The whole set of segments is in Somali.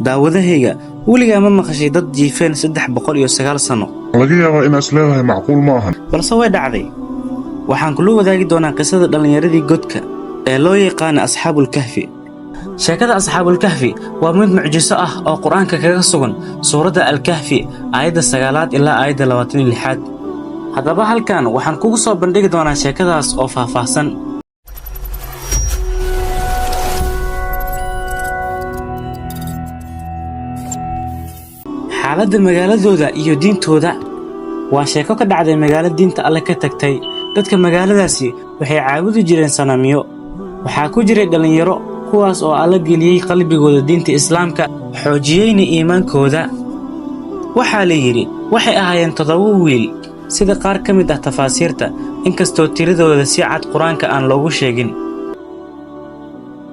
Daawadahayga, weligaa ma maqashay dad jiifeen 309 sano? Laga yaabaa inaad is leedahay macquul ma ahan. Balse way dhacday. Waxaan kula wadaagi doonaa qisada dhallinyaradii godka ee loo yaqaana Asxaabulkahfi. Sheekada Asxaabulkahfi waa mid mucjiso ah oo Qur-aanka kaga sugan suuradda Alkahfi, aayadda 9aad ilaa aayadda 26aad. Haddaba halkan waxaan kugu soo bandhigi doonaa sheekadaas oo faahfaahsan. Xaaladda magaaladooda iyo diintooda. Waa sheeko ka dhacday magaalo diinta Alle ka tagtay. Dadka magaaladaasi waxay caabudi jireen sanamyo. Waxaa ku jiray dhallinyaro kuwaas oo Alla geliyey qalbigooda diinta Islaamka, xoojiyeyna iimaankooda. Waxaa la yidhi waxay ahaayeen 7 wiil, sida qaar ka mid ah tafaasiirta, inkastoo tiradooda si cad Qur-aanka aan loogu sheegin.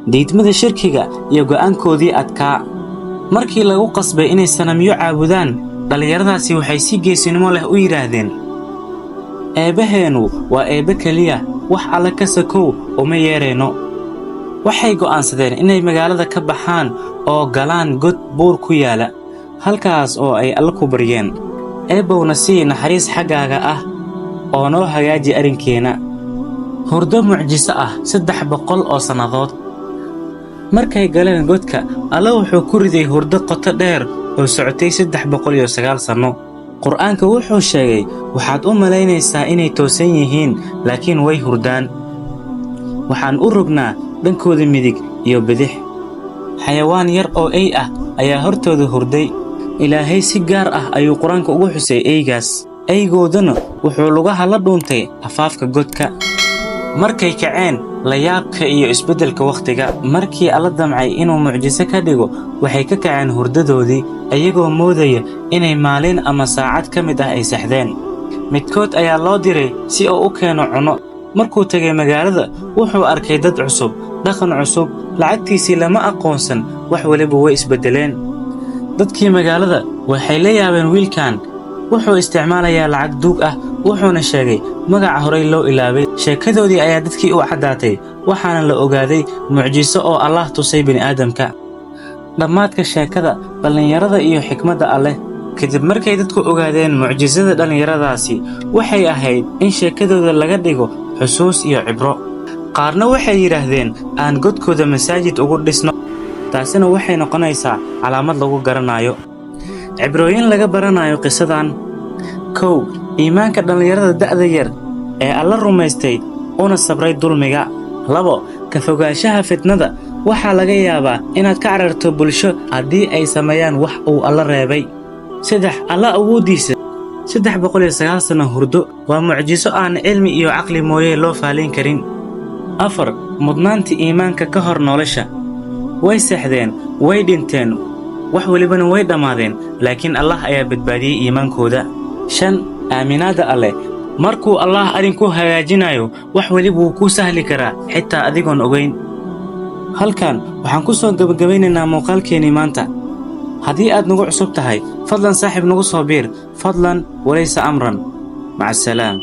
Diidmada shirkiga iyo go'aankoodii adkaa. Markii lagu qasbay inay sanamyo caabudaan, dhallinyaradaasi waxay si geesinimo leh u yidhaahdeen: "Eebbaheennu waa Eebbe keliya, wax Alle ka sakow uma yeerayno." Waxay go'aansadeen inay magaalada ka baxaan oo galaan god buur ku yaala, halkaas oo ay Alle ku baryeen: "Eebbowna sii naxariis xaggaaga ah oo noo hagaaji arrinkeenna." Hurdo mucjiso ah 300 oo sannadood. Markay galeen godka, Alle wuxuu ku riday hurdo qoto dheer oo socotay 309 sanno. Qur'aanka wuxuu sheegay: waxaad u malaynaysaa inay toosan yihiin, laakiin way hurdaan. Waxaan u rognaa dhankooda midig iyo bidix. Xayawaan yar oo ey ah ayaa hortooda hurday. Ilaahay si gaar ah ayuu Qur-aanka ugu xusay eygaas. Eygoodana wuxuu lugaha la dhuuntay afaafka godka. Markay kaceen, layaabka iyo isbeddelka wakhtiga. Markii Alla damcay inuu mucjiso ka dhigo, waxay ka kaceen hurdadoodii, iyagoo moodaya inay maalin ama saacad ka mid ah ay seexdeen. Midkood ayaa loo diray si uu u keeno cunno. Markuu tegay magaalada, wuxuu arkay dad cusub, dhaqan cusub, lacagtiisii lama aqoonsan, wax waliba way isbeddeleen. Dadkii magaalada waxay la yaabeen wiilkan. Wuxuu isticmaalayaa lacag duug ah, wuxuuna sheegay magaca horay loo ilaabay. Sheekadoodii ayaa dadkii u caddaatay, waxaana la ogaaday mucjiso oo Allah tusay bini'aadamka. Dhammaadka sheekada dhallinyarada iyo xikmadda Alleh. Kadib markay dadku ogaadeen mucjisada dhallinyaradaasi, waxay ahayd in sheekadooda laga dhigo xusuus iyo cibro. Qaarna waxay yidhaahdeen aan godkooda masaajid ugu dhisno, taasina waxay noqonaysaa calaamad lagu garanayo. Cibrooyin laga baranayo qisadan. 1, iimaanka dhallinyarada da'da yar ee Alla rumaystay una sabray dulmiga. 2, ka fogaanshaha fitnada. Waxaa laga yaabaa inaad ka cararto bulsho haddii ay sameeyaan wax uu Alla reebay. 3, Alla awooddiisa. 309 sano hurdo waa mucjiso aan cilmi iyo caqli mooye loo faalayn karin. 4, mudnaanta iimaanka ka hor nolosha. Way seexdeen, way dhinteen, wax welibana way dhammaadeen, laakiin Allah ayaa badbaadiyey iimaankooda. 5, aaminaadda Alleh. Markuu Allah arrinku hagaajinayo, wax weliba wuu kuu sahli karaa, xitaa adigoon ogayn. Halkan waxaan ku soo gebagabaynaynaa muuqaalkeennii maanta. Haddii aad nagu cusub tahay, fadlan saaxiib nagu soo biir, fadlan walaysa amran. Maca asalaam.